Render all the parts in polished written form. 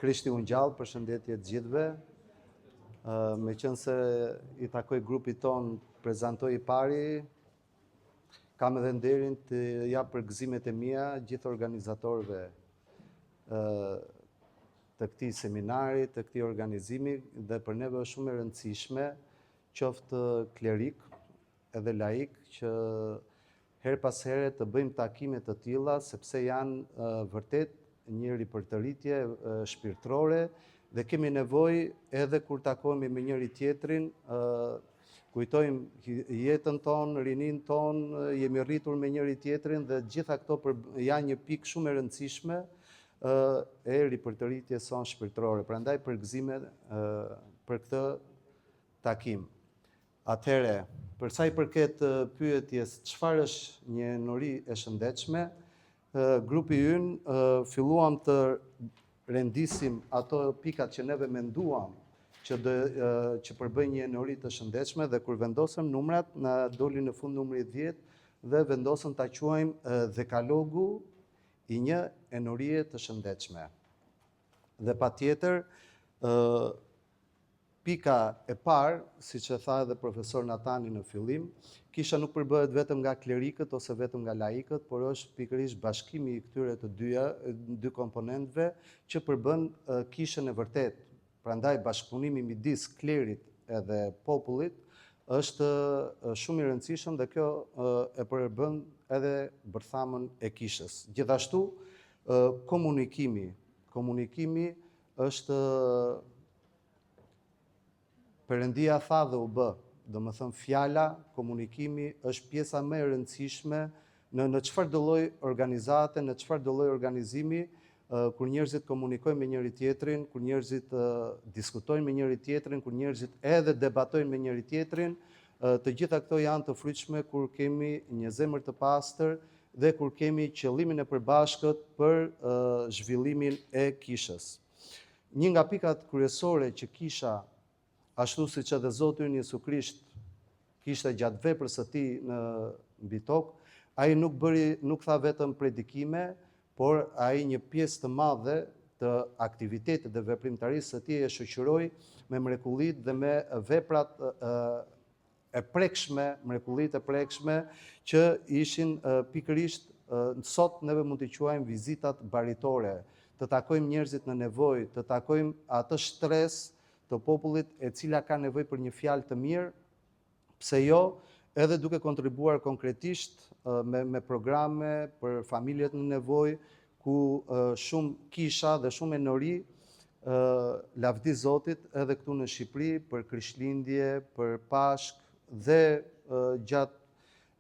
Krishti u ngjall, përshëndetje të gjithëve. Meqenëse i takoi grupit tonë, prezantoj i pari, kam edhe nderin të jap përgëzimet e mia gjithë organizatorëve të këtij seminari, të këtij organizimi dhe për neve është shumë e rëndësishme, qoftë klerik edhe laik që herë pas here të bëjmë takime të tilla sepse janë vërtet një ripërtëritje shpirtërore dhe kemi nevojë edhe kur takohemi me njëri tjetrin, kujtojmë jetën tonë, rininë tonë, jemi rritur me njëri tjetrin dhe gjitha këto për, janë një pikë shumë e rëndësishme e ripërtëritjes sonë shpirtërore. Prandaj përgëzime për këtë takim. Atëherë, për sa i përket pyetjes çfarë është një enori e shëndetshme, grupi ynë filluam të rendisim ato pikat që neve menduam që do që përbëjnë një enori të shëndetshme dhe kur vendosëm numrat na doli në fund numri 10 dhe vendosëm ta quajmë dekalogu i një enorie të shëndetshme. Dhe patjetër ë Pika e parë, siç e tha edhe profesor Natani në fillim, kisha nuk përbëhet vetëm nga klerikët ose vetëm nga laikët, por është pikërisht bashkimi i këtyre të dyja, dy komponentëve që përbën kishën e vërtetë. Prandaj bashkëpunimi midis klerit edhe popullit është shumë i rëndësishëm dhe kjo e përbën edhe bërthamën e kishës. Gjithashtu, komunikimi, komunikimi është Perëndia tha dhe u bë. Domethënë fjala, komunikimi është pjesa më e rëndësishme në në çfarëdo lloj organizate, në çfarëdo lloj organizimi, kur njerëzit komunikojnë me njëri tjetrin, kur njerëzit diskutojnë me njëri tjetrin, kur njerëzit edhe debatojnë me njëri tjetrin, të gjitha këto janë të frytshme kur kemi një zemër të pastër dhe kur kemi qëllimin e përbashkët për zhvillimin e kishës. Një nga pikat kryesore që kisha, ashtu siç edhe Zoti ynë Jezu Krisht kishte gjatë veprës së tij në mbi tokë, ai nuk bëri, nuk tha vetëm predikime, por ai një pjesë të madhe të aktivitetit dhe veprimtarisë së tij e shoqëroi me mrekullitë dhe me veprat e prekshme, mrekullitë e prekshme që ishin pikërisht sot neve mund t'i quajmë vizitat baritore, të takojmë njerëzit në nevojë, të takojmë atë shtresë të popullit e cila ka nevojë për një fjalë të mirë, pse jo, edhe duke kontribuar konkretisht me, me programe për familjet në nevojë, ku shumë kisha dhe shumë enori lavdi Zotit edhe këtu në Shqipëri për Krishtlindje, për Pashkë dhe gjatë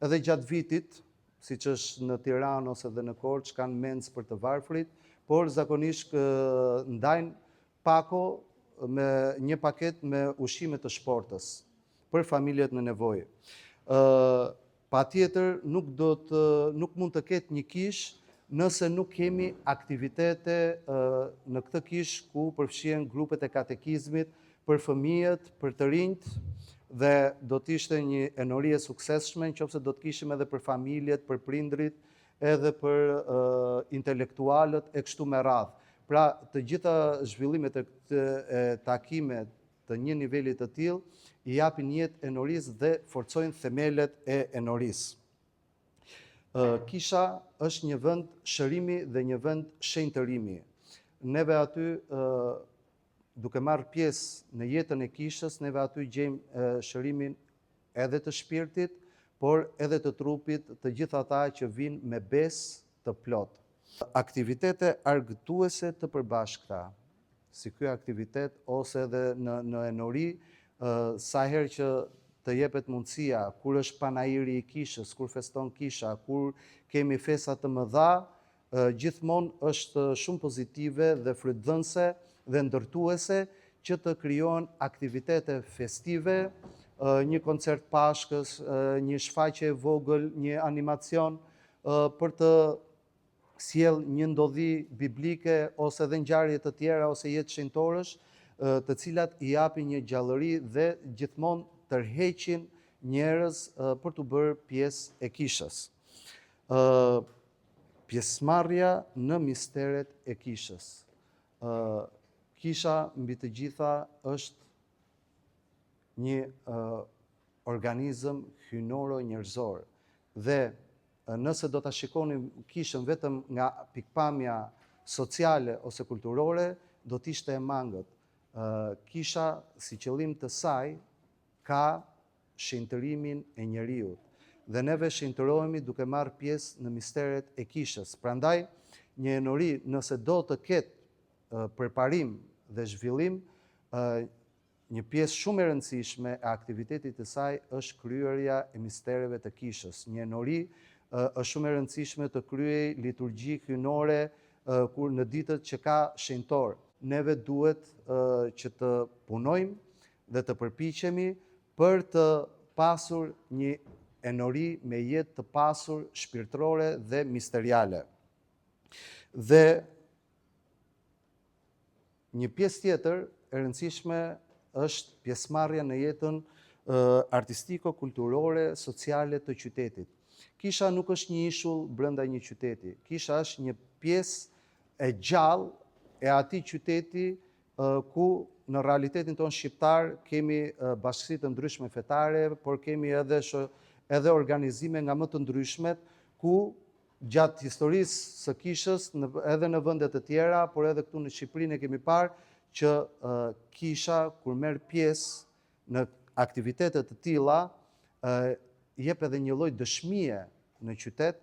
edhe gjatë vitit, siç është në Tiranë ose dhe në Korçë, kanë mensë për të varfrit, por zakonisht ndajnë pako me një paketë me ushqime të shportës për familjet në nevojë. Ë patjetër nuk do të nuk mund të ketë një kishë nëse nuk kemi aktivitete në këtë kishë ku përfshihen grupet e katekizmit për fëmijët, për të rinjtë dhe do të ishte një enori e suksesshme në qoftë se do të kishim edhe për familjet, për prindrit, edhe për intelektualët e kështu me radhë. Pra, të gjitha zhvillimet e, e takimet të një niveli të tillë i japin jetë enorisë dhe forcojnë themelet e enorisë. Kisha është një vend shërimi dhe një vend shenjtërimi. Neve aty duke marrë pjesë në jetën e kishës, neve aty gjejmë shërimin edhe të shpirtit, por edhe të trupit, të gjithë ata që vijnë me besë të plotë. Aktivitete argëtuese të përbashkëta, si ky aktivitet ose edhe në në enori, sa herë që të jepet mundësia, kur është panairi i kishës, kur feston kisha, kur kemi festa të mëdha, gjithmonë është shumë pozitive dhe frytdhënëse dhe ndërtuese që të krijohen aktivitete festive, një koncert Pashkës, një shfaqje e vogël, një animacion për të sjellë një ndodhi biblike ose edhe ngjarje të tjera ose jetë shenjtorësh, të cilat i japin një gjallëri dhe gjithmonë tërheqin njerëz për t'u bërë pjesë e kishës. Pjesëmarrja në misteret e kishës. Kisha mbi të gjitha është një organizëm hyjnoro njerëzor dhe nëse do ta shikonim kishën vetëm nga pikëpamja sociale ose kulturore, do të ishte e mangët. Kisha si qëllim të saj ka shenjtërimin e njeriut dhe neve shenjtërohemi duke marrë pjesë në misteret e kishës. Prandaj, një enori nëse do të ketë përparim dhe zhvillim, Një pjesë shumë e rëndësishme e aktivitetit të saj është kryerja e mistereve të kishës. Një enori është shumë e rëndësishme të kryejë liturgji hyjnore kur në ditët që ka shenjtor. Neve duhet që të punojmë dhe të përpiqemi për të pasur një enori me jetë të pasur shpirtërore dhe misteriale. Dhe Një pjesë tjetër e rëndësishme është pjesëmarrja në jetën artistiko-kulturore, sociale të qytetit. Kisha nuk është një ishull brenda një qyteti. Kisha është një pjesë e gjallë e atij qyteti ku në realitetin tonë shqiptar kemi bashkësi të ndryshme fetare, por kemi edhe edhe organizime nga më të ndryshmet, ku Gjatë historisë së kishës, edhe në vende të tjera, por edhe këtu në Shqipëri ne kemi parë që kisha kur merr pjesë në aktivitete të tilla, jep edhe një lloj dëshmie në qytet,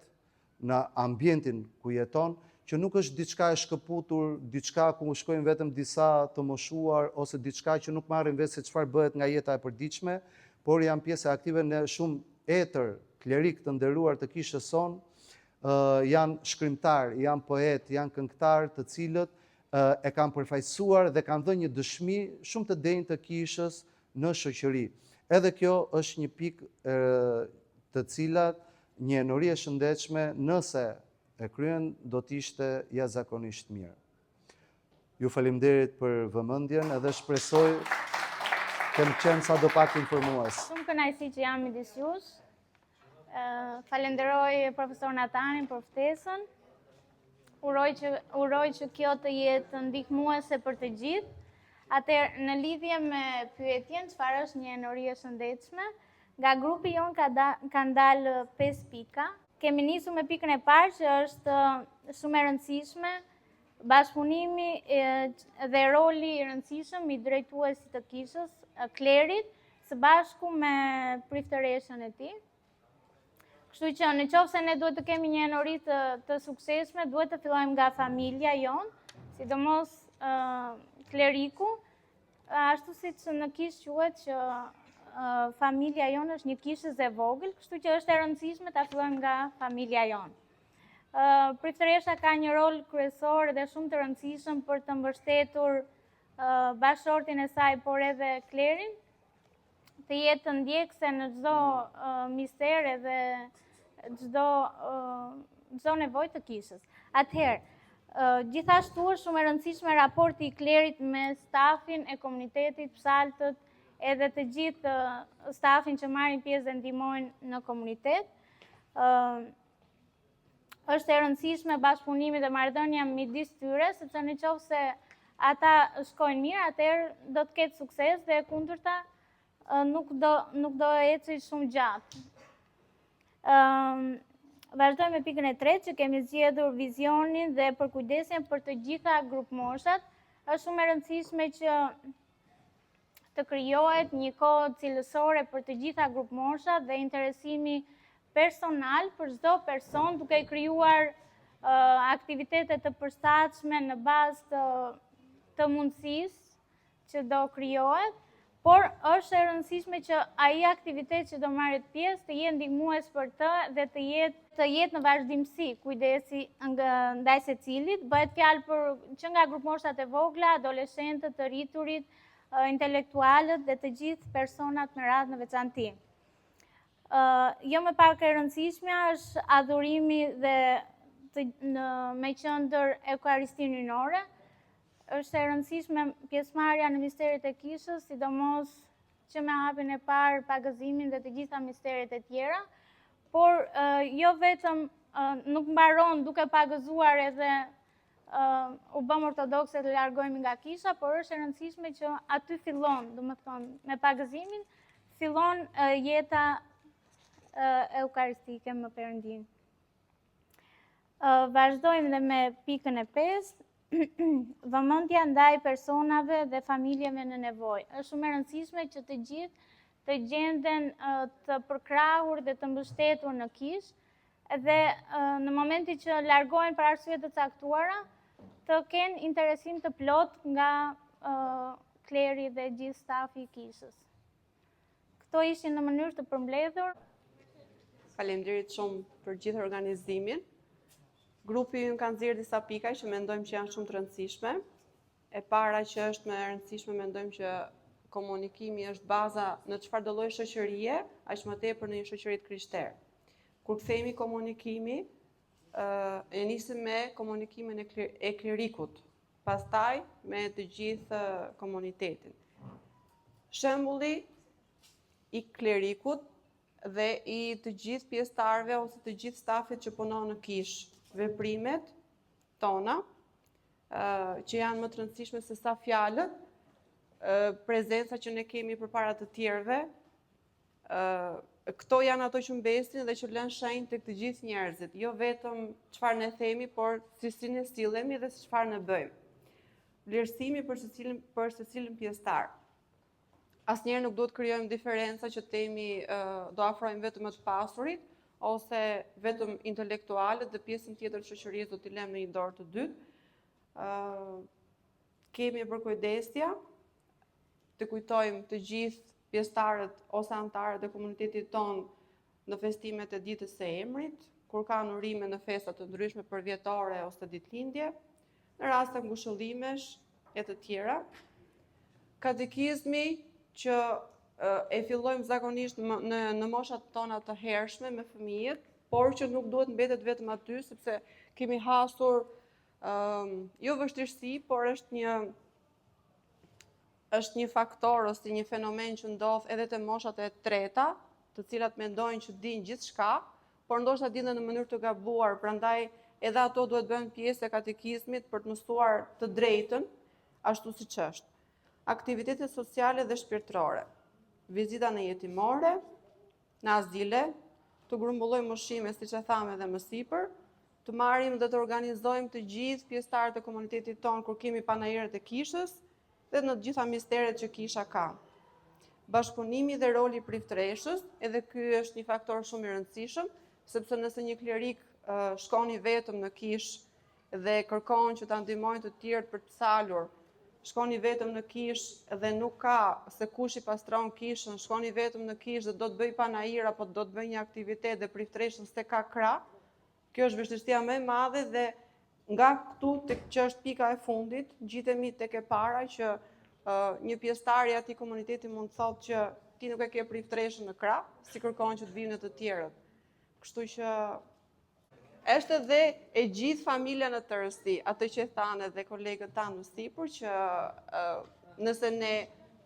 në ambientin ku jeton, që nuk është diçka e shkëputur, diçka ku shkojnë vetëm disa të moshuar ose diçka që nuk marrin vesh se çfarë bëhet nga jeta e përditshme, por janë pjesë aktive në shumë etër, klerikë të nderuar të kishës sonë, janë shkrimtarë, janë poetë, janë këngëtarë të cilët e kanë përfaqësuar dhe kanë dhënë një dëshmi shumë të denjë të kishës në shoqëri. Edhe kjo është një pikë të cilat një enori e shëndetshme nëse e kryen do të ishte jashtëzakonisht mirë. Ju faleminderit për vëmendjen edhe shpresoj kem qenë sado pak informues. Shumë kënaqësi që jam midis jush. Falenderoj profesor Natanin për ftesën. Uroj që uroj që kjo të jetë ndihmuese për të gjithë. Atëherë, në lidhje me pyetjen, çfarë është një enori e shëndetshme, nga grupi jonë ka da, kanë dalë 5 pika. Kemi nisur me pikën e parë që është shumë e rëndësishme, Bashkëpunimi dhe roli i rëndësishëm i drejtuesit të kishës, klerit, së bashku me priftëreshën e tij. Kështu që në qoftë se ne duhet të kemi një enori të, të suksesshme, duhet të fillojmë nga familja jonë, sidomos uh, kleriku, ashtu siç në kishë quhet që uh, familja jonë është një kishëz e vogël, kështu që është e rëndësishme ta fillojmë nga familja jonë. Priftëresha ka një rol kryesor dhe shumë të rëndësishëm për të mbështetur bashkëshortin e saj, por edhe klerin, të jetë ndjekëse në çdo mister edhe çdo çdo nevojë të kishës. Atëherë, gjithashtu është shumë e rëndësishme raporti i klerit me stafin e komunitetit, psaltët, edhe të gjithë stafin që marrin pjesë dhe ndihmojnë në komunitet. Është e rëndësishme bashkëpunimi dhe marrëdhënia midis tyre, sepse në qoftë se ata shkojnë mirë, atëherë do të ketë sukses dhe e kundërta nuk do nuk do ecë shumë gjatë. Ëm vazhdojmë me pikën e tretë që kemi zgjedhur vizionin dhe përkujdesjen për të gjitha grupmoshat. Është shumë e rëndësishme që të krijohet një kohë cilësore për të gjitha grupmoshat dhe interesimi personal për çdo person duke krijuar aktivitete të përshtatshme në bazë të të mundësisë që do krijohet, por është e rëndësishme që ai aktivitet që do marrë pjesë të jetë ndihmues për të dhe të jetë të jetë në vazhdimësi kujdesi ndaj secilit, bëhet fjalë për që nga grupmoshat e vogla, adoleshentët, të rriturit, intelektualët dhe të gjithë personat me radhë në veçanti. Jo më pak e rëndësishmja është adhurimi dhe të, në, me qendër Eucharistinë Hyjnore. Është e rëndësishme pjesëmarrja në misteret e kishës, sidomos që me hapin e parë, pagëzimin dhe të gjitha misteret e tjera, por jo vetëm nuk mbaron duke pagëzuar edhe u bëmë ortodokse të largohemi nga kisha, por është e rëndësishme që aty fillon, domethënë, me pagëzimin, fillon jeta eukaristike me Perëndinë. Vazhdojmë dhe me pikën e 5, vëmendja ndaj personave dhe familjeve në nevojë. Është shumë e rëndësishme që të gjithë të gjenden të përkrahur dhe të mbështetur në kishë, dhe në momentin që largohen për arsye të caktuara, të kenë interesim të plotë nga kleri dhe gjithë stafi i kishës. Këto ishin në mënyrë të përmbledhur. Faleminderit shumë për gjithë organizimin. Grupi ynë ka nxjerrë disa pika që mendojmë që janë shumë të rëndësishme. E para që është më e rëndësishme, mendojmë që komunikimi është baza në çfarëdo lloj shoqërie, aq më tepër në një shoqëri të krishterë. Kur themi komunikimi, e nisim me komunikimin e klerikut, pastaj me të gjithë komunitetin. Shembulli i klerikut dhe i të gjithë pjesëtarëve ose të gjithë stafit që punon në kishë, veprimet tona, që janë më të rëndësishme se sa fjalët, prezenca që ne kemi përpara të tjerëve, këto janë ato që mbesin dhe që lënë shenjë tek të gjithë njerëzit, jo vetëm çfarë ne themi, por si si ne sillemi dhe si çfarë ne bëjmë. Vlerësimi për secilin pjesëtar. Asnjëherë nuk duhet krijojmë diferenca që themi do afrojmë vetëm më të pasurit ose vetëm intelektualët dhe pjesën tjetër të shoqërisë do t'i lëmë në një dorë të dytë. Kemi përkujdesja të kujtojmë të gjithë pjesëtarët ose anëtarët e komunitetit tonë në festimet e ditës së emrit, kur kanë urime në festa të ndryshme për vjetore ose ditëlindje, në raste ngushëllimesh e të tjera. Katekizmi që e fillojmë zakonisht në moshat tona të hershme me fëmijët, por që nuk duhet mbetet vetëm aty, sepse kemi hasur jo vështirësi, por është një faktor ose një fenomen që ndodh edhe te moshat e treta, të cilat mendojnë që dinë gjithçka, por ndoshta dinë në mënyrë të gabuar, prandaj edhe ato duhet bëhen pjesë e katekizmit për të mësuar të drejtën, ashtu siç është. Aktivitetet sociale dhe shpirtërore, vizita në jetimore, në azile, të grumbullojmë ushqime, siç e thamë edhe më sipër, të marrim dhe të organizojmë të gjithë pjesëtarët e komunitetit tonë kur kemi panairët e kishës dhe në të gjitha misteret që kisha ka. Bashkëpunimi dhe roli i priftëreshës, edhe ky është një faktor shumë i rëndësishëm, sepse nëse një klerik shkon i vetëm në kishë dhe kërkon që ta ndihmojnë të tjerët për të psalur, shkon i vetëm në kishë dhe nuk ka se kush i pastron kishën, shkon i vetëm në kishë dhe do të bëj panair apo do të bëj një aktivitet dhe priftëreshën s'e ka krah, kjo është vështirësia më e madhe dhe nga këtu tek që është pika e fundit, ngjitemi tek e para që një pjesëtar i atij komuniteti mund të thotë që ti nuk e ke priftëreshën në krah, si kërkon që të vinë të tjerët. Kështu që është edhe e gjithë familja në tërësi, atë që e thanë edhe kolegët tanë më sipër, që nëse ne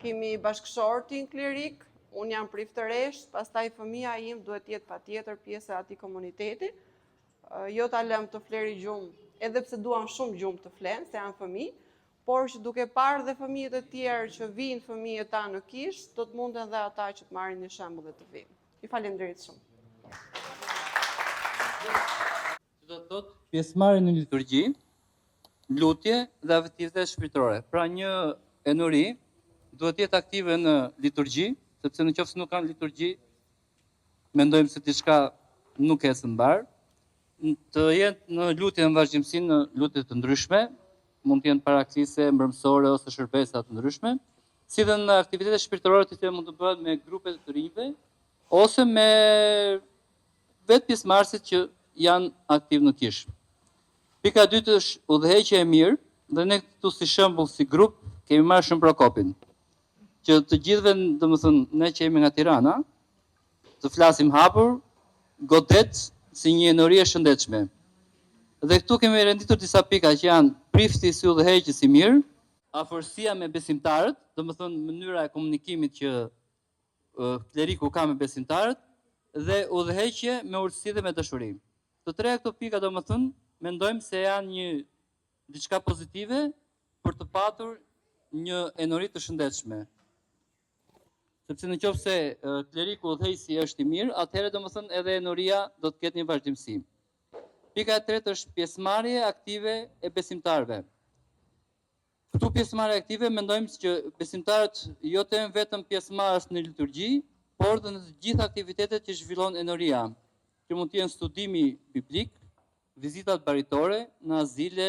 kemi bashkëshortin klerik, unë jam priftëresh, pastaj fëmia im duhet të jetë patjetër pjesë e atij komuniteti, jo ta lëm të fleri gjumë, edhe pse duan shumë gjumë të flenë, se janë fëmijë, por që duke parë dhe fëmijët e tjerë që vinë fëmijët tanë në kishë, do të munden dhe ata që të marrin një shembull dhe të vinë. Ju falenderit shumë. Që do të thotë pjesëmarrje në liturgji, lutje dhe aktivitete shpirtërore. Pra një enuri duhet të jetë aktive në liturgji, sepse në qoftë se nuk kanë liturgji, mendojmë se diçka nuk ecën mbar. Të jetë në lutje në vazhdimësi, në lutje të ndryshme, mund të jenë paraklise, mbrëmsore ose shërbesa të ndryshme, si dhe në aktivitete shpirtërore të cilat mund të bëhen me grupe të rinjve ose me vetë pjesëmarrësit që janë aktiv në kishë. Pika e dytë është udhëheqja e mirë, dhe ne këtu si shembull, si grup, kemi marrë Shën Prokopin, që të gjithëve, domethënë, ne që jemi nga Tirana, të flasim hapur, godet si një enori e shëndetshme. Dhe këtu kemi renditur disa pika që janë prifti si udhëheqës i mirë, afërsia me besimtarët, domethënë mënyra e komunikimit që kleriku ka me besimtarët, dhe udhëheqje me urtësi dhe me dashuri. Të treja këto pika, domethënë, mendojmë se janë një diçka pozitive për të patur një enori të shëndetshme. Sepse në qoftë se kleriku udhëheqësi është i mirë, atëherë domethënë edhe enoria do të ketë një vazhdimësi. Pika e tretë është pjesëmarrje aktive e besimtarëve. Këtu pjesëmarrje aktive mendojmë që besimtarët jo të jenë vetëm pjesëmarrës në liturgji, por dhe në të gjitha aktivitetet që zhvillon enoria, që mund të jenë studimi biblik, vizitat baritore, në azile,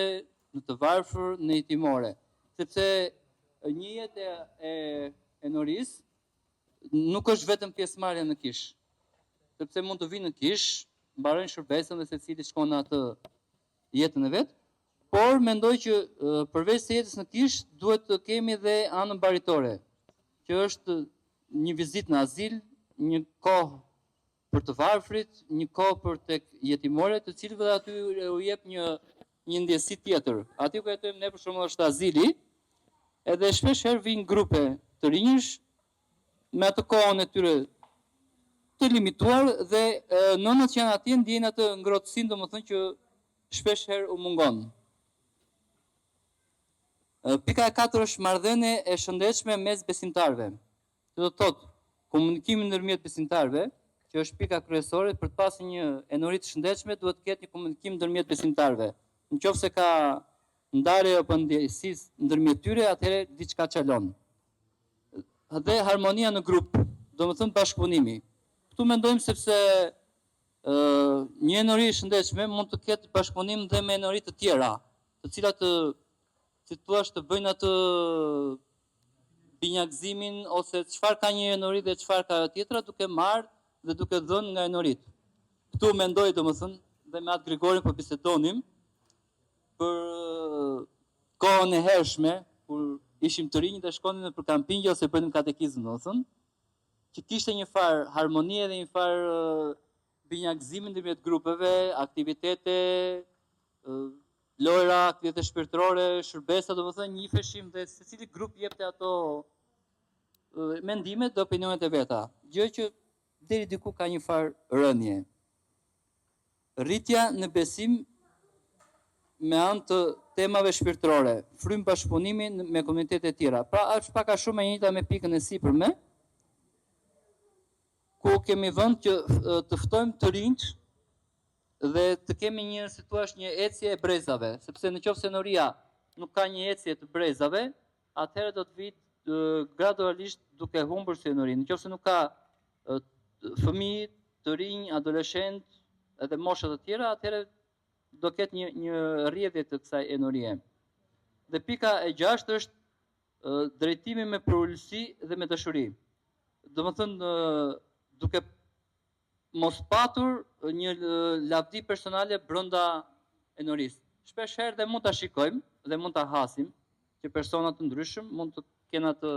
në të varfër, në jetimore. Sepse një jetë e enorisë nuk është vetëm pjesëmarrja në kishë. Sepse mund të vinë në kishë, mbarojnë shërbesën dhe secili shkon në atë jetën e vet, por mendoj që përveç se jetës në kishë duhet të kemi dhe anën baritore, që është një vizitë në azil, një kohë për të varfrit, një kohë për tek jetimoret, të cilëve dhe aty u jep një një ndjesi tjetër. Aty ku jetojmë ne për shembull është azili, edhe shpesh herë vijnë grupe të rinjsh me atë kohën e tyre të limituar dhe nënat që janë atje ndjejnë atë ngrohtësinë, domethënë që shpesh herë u mungon. Pika e katër është marrëdhënie e shëndetshme mes besimtarëve. Që do të thotë komunikimi ndërmjet besimtarëve, që është pika kryesore për të pasur një enori të shëndetshme, duhet të ketë një komunikim ndërmjet besimtarëve. Në qoftë se ka ndarje apo ndjesi ndërmjet tyre, atëherë diçka çalon. Dhe harmonia në grup, domethënë bashkëpunimi. Këtu mendojmë sepse ë një enori e shëndetshme mund të ketë bashkëpunim dhe me enori të tjera, të cilat si thua të bëjnë atë binjakëzimin ose çfarë ka një enori dhe çfarë ka ajo tjetra duke marrë dhe duke dhënë nga enoritë. Këtu mendoj domethënë dhe me atë Grigorin po bisedonim për kohën e hershme kur ishim të rinj dhe shkonim nëpër kampingje ose bënim katekizëm, domethënë, që kishte një farë harmonie dhe një farë binjakëzimi ndërmjet grupeve, aktivitete, lojra, aktivitete shpirtërore, shërbesa, domethënë njiheshim dhe secili grup jepte ato mendimet dhe opinionet e veta, gjë që deri diku ka një farë rënie. Rritja në besim me anë të temave shpirtërore, frymë bashkëpunimi me komunitete e tjera. Pra është pak a shumë e njëjta me pikën e sipërme, ku kemi vënë që të ftojmë të rinjtë dhe të kemi një, si thua, një ecje e brezave, sepse në qoftë se Enoria nuk ka një ecje të brezave, atëherë do të vijë gradualisht duke humbur si enori. Në qoftë se nuk ka fëmijë, të rinj, adoleshent edhe mosha të tjera, atëherë do ketë një një rrjedhje të kësaj enorie. Dhe pika e gjashtë është drejtimi me përulësi dhe me dashuri. Domethënë duke mos patur një lavdi personale brenda enorisë. Shpesh herë dhe mund ta shikojmë dhe mund ta hasim që persona të ndryshëm mund të kenë atë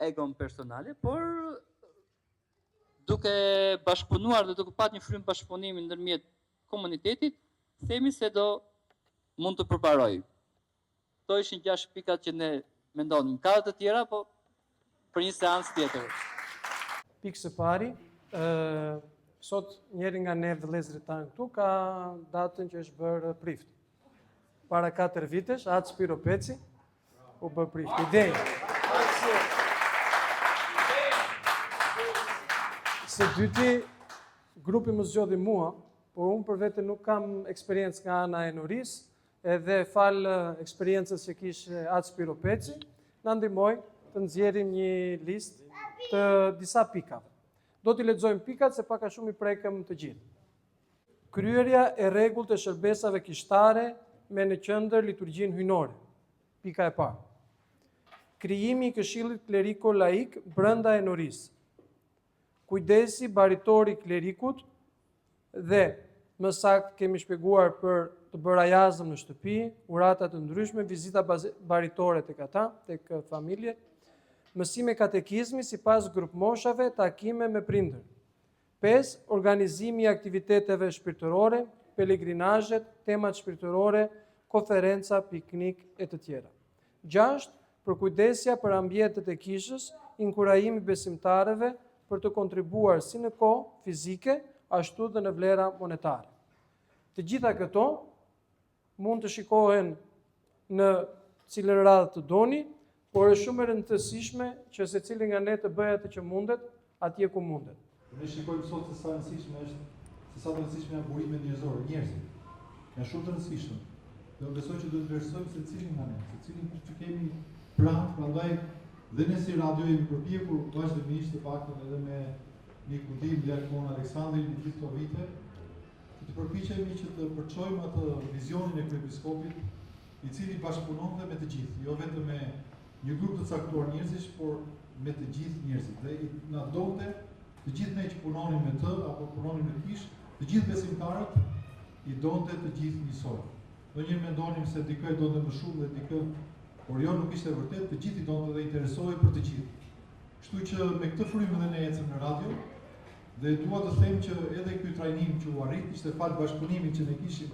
egon personale, por duke bashkëpunuar dhe duke pat një frymë bashkëpunimi ndërmjet komunitetit, themi se do mund të përparojë. Këto ishin 6 pikat që ne mendonim. Ka të tjera, po për një seancë tjetër. Pikë së pari, ë sot njëri nga ne vëllezërit tanë këtu ka datën që është bërë prift. Para 4 vitesh, Atë Spiro Peci u bë prift. I denjë. Së dyti, grupi më zgjodhi mua, por unë për vete nuk kam eksperiencë nga ana e enorisë, edhe falë eksperiencës që kish Atë Spiro Peci, na ndihmoi të nxjerrim një listë të disa pikave. Do t'i lexojmë pikat se pak a shumë i prekëm të gjithë. Kryerja e rregullt e shërbesave kishtare me në qendër liturgjinë hyjnore. Pika e parë. Krijimi i këshillit kleriko laik brenda enorisë. Kujdesi baritor i klerikut dhe më saktë kemi shpjeguar për të bërë ajazëm në shtëpi, urata të ndryshme, vizita baritore tek ata, tek familjet, mësime katekizmi sipas grupmoshave, takime me prindër. 5. Organizimi i aktiviteteve shpirtërore, pelegrinazhet, temat shpirtërore, konferenca, piknik e të tjera. 6. Përkujdesja për ambientet e kishës, inkurajimi i besimtarëve për të kontribuar si në kohë fizike, ashtu dhe në vlera monetare. Të gjitha këto mund të shikohen në cilën radhë të doni, por është shumë e rëndësishme që secili nga ne të bëjë atë që mundet, atje ku mundet. Ne shikojmë sot se sa rëndësishme është, se sa të rëndësishme janë burimet njerëzore, njerëzit. Janë shumë të rëndësishëm. Dhe unë besoj që duhet të vlerësojmë secilin nga ne, secilin që kemi pranë, prandaj dhe ne si radio jemi përpjekur vazhdimisht të paktën edhe me mikun tim Diakon Aleksandrin në gjithë këto vite, që të përpiqemi që të përçojmë atë vizionin e kryepiskopit, i cili bashkëpunonte me të gjithë, jo vetëm me një grup të caktuar njerëzish, por me të gjithë njerëzit. Dhe i na donte të gjithë ne që punonim me të apo punonim në kishë, të gjithë besimtarët i donte të gjithë njësoj. Ndonjëherë mendonim se dikë e donte më shumë dhe dikë, por jo nuk ishte e vërtetë, të gjithë i donte dhe interesohej për të gjithë. Kështu që me këtë frymë dhe ne ecëm në radio, Dhe dua të them që edhe ky trajnim që u arrit ishte falë bashkëpunimit që ne kishim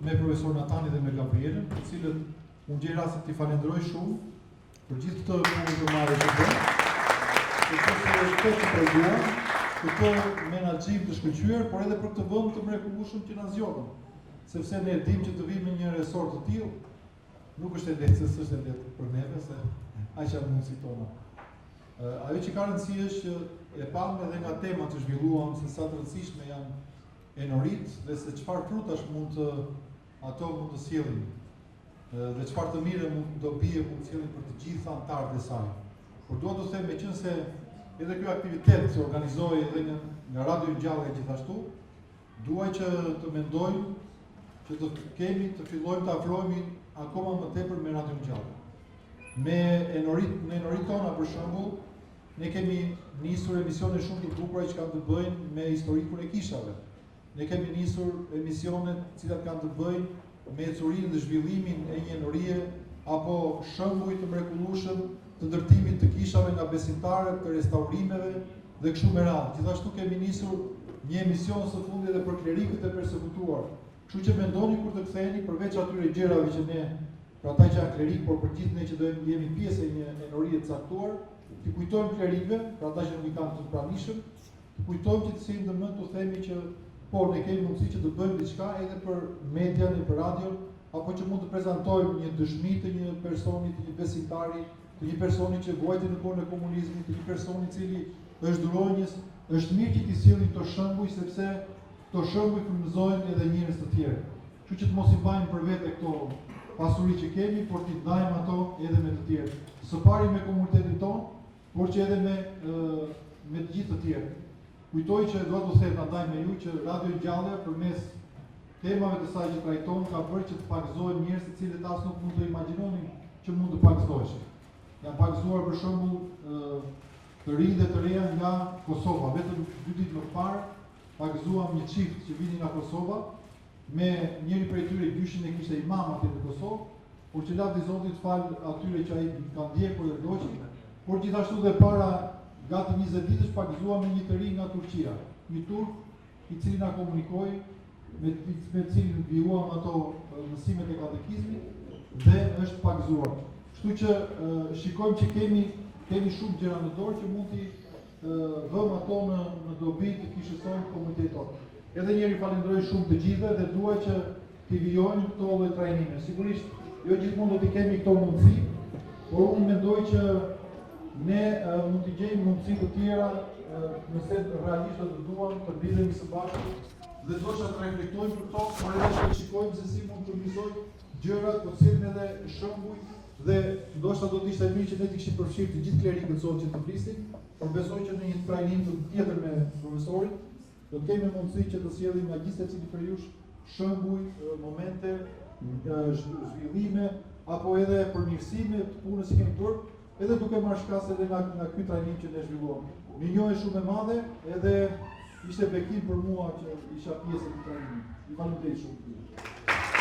me profesor Natanin dhe me Gabrielën, të cilët unë gjej rastin t'i falenderoj shumë për gjithë këtë punë të madhe që bënë, për këtë respekt që treguan, këtë menaxhim të shkëlqyer, por edhe për këtë vend të mrekullueshëm që na zgjodhën. Sepse ne dimë që të vijmë në një resort të tillë, nuk është e lehtë, se s'është e lehtë për neve, se aq janë mundësitë tona. Ajo që ka rëndësi është që e pamë edhe nga temat që zhvilluam se sa të rëndësishme janë enoritë dhe se çfarë frutash mund të ato mund të sjellin dhe çfarë të mire mund dobie mund të sjellin për të gjithë anëtarët e saj. Por dua të them meqenëse edhe ky aktivitet që organizohej edhe nga, nga Radio Ngjallja gjithashtu, dua që të mendojmë që të kemi të fillojmë të afrohemi akoma më tepër me Radio Ngjallja. Me enorit, në enorit tona për shembull, ne kemi nisur emisione shumë të bukura që kanë të bëjnë me historikun e kishave. Ne kemi nisur emisione të cilat kanë të bëjnë me ecurinë dhe zhvillimin e një enorie apo shembuj të mrekullueshëm të ndërtimit të kishave nga besimtarët, të restaurimeve dhe kështu me radhë. Gjithashtu kemi nisur një emision së fundi edhe për klerikët e persekutuar. Kështu që mendoni kur të ktheheni përveç atyre gjërave që ne për ata që janë klerikë, por për gjithë ne që do jemi pjesë e një enorie të caktuar, t'i kujtojmë klerikëve, për ata që nuk i kanë të pranishëm, të kujtojmë që të sjellim në mend të themi që po ne kemi mundësi që të bëjmë diçka edhe për median e për radion, apo që mund të prezantojmë një dëshmi të një personi, të një besimtari, të një personi që vuajti në kohën e komunizmit, të një personi i cili është duronjës, është mirë që t'i sjellim këto shembuj sepse këto shembuj frymëzojnë edhe njerëz të tjerë. Kështu që të mos i mbajmë për vete këto pasuri që kemi, por t'i ndajmë ato edhe me të tjerë. Së pari me komunitetin tonë, por që edhe me me të gjithë të tjerë. Kujtoj që dua të them ta ndaj me ju që Radio Ngjallja përmes temave të saj që trajton ka bërë që të pagëzohen njerëz të cilët as nuk mund të imagjinonin që mund të pagëzoheshin. Janë pagëzuar për shembull të rinj dhe të reja nga Kosova. Vetëm dy ditë më parë pagëzuam një çift që vinin nga Kosova, me njëri prej tyre gjyshin e kishte imam atje në Kosovë, por që lavdi Zotit falë atyre që ai ka ndjekur dhe ndoqi, por gjithashtu dhe para gati 20 ditësh pagëzuam me një të ri nga Turqia, një turk i cili na komunikoi me me të cilin vijuam ato mësimet e katekizmit dhe është pagëzuar. Kështu që shikojmë që kemi kemi shumë gjëra në dorë që mund t'i vëmë ato në në dobi të kishës sonë, të komunitetit tonë. Edhe një herë ju falenderoj shumë të gjithëve dhe dua që t'i vijojmë këto lloj trajnime. Sigurisht, jo gjithmonë do t'i kemi këto mundësi, por unë mendoj që ne mund t'i gjejmë mundësi të tjera nëse realisht do të duam të mblidhemi së bashku dhe ndoshta të reflektojmë për këto, por edhe të shikojmë se si mund të përmirësojmë gjërat, po të sjellim edhe shembuj dhe ndoshta do të ishte mirë që ne të kishim përfshirë të gjithë klerikët sot që të flisnin, por besoj që në një trajnim të tjetër me profesorin do të kemi mundësi që të sjellim nga gjithë secili prej jush shembuj, momente, zhvillime apo edhe përmirësime të punës që kemi bërë, edhe duke marrë shkas edhe nga nga ky trajnim që ne zhvilluam. Mirënjohje shumë e madhe, edhe ishte bekim për mua që isha pjesë e këtij trajnimi. Ju faleminderit shumë.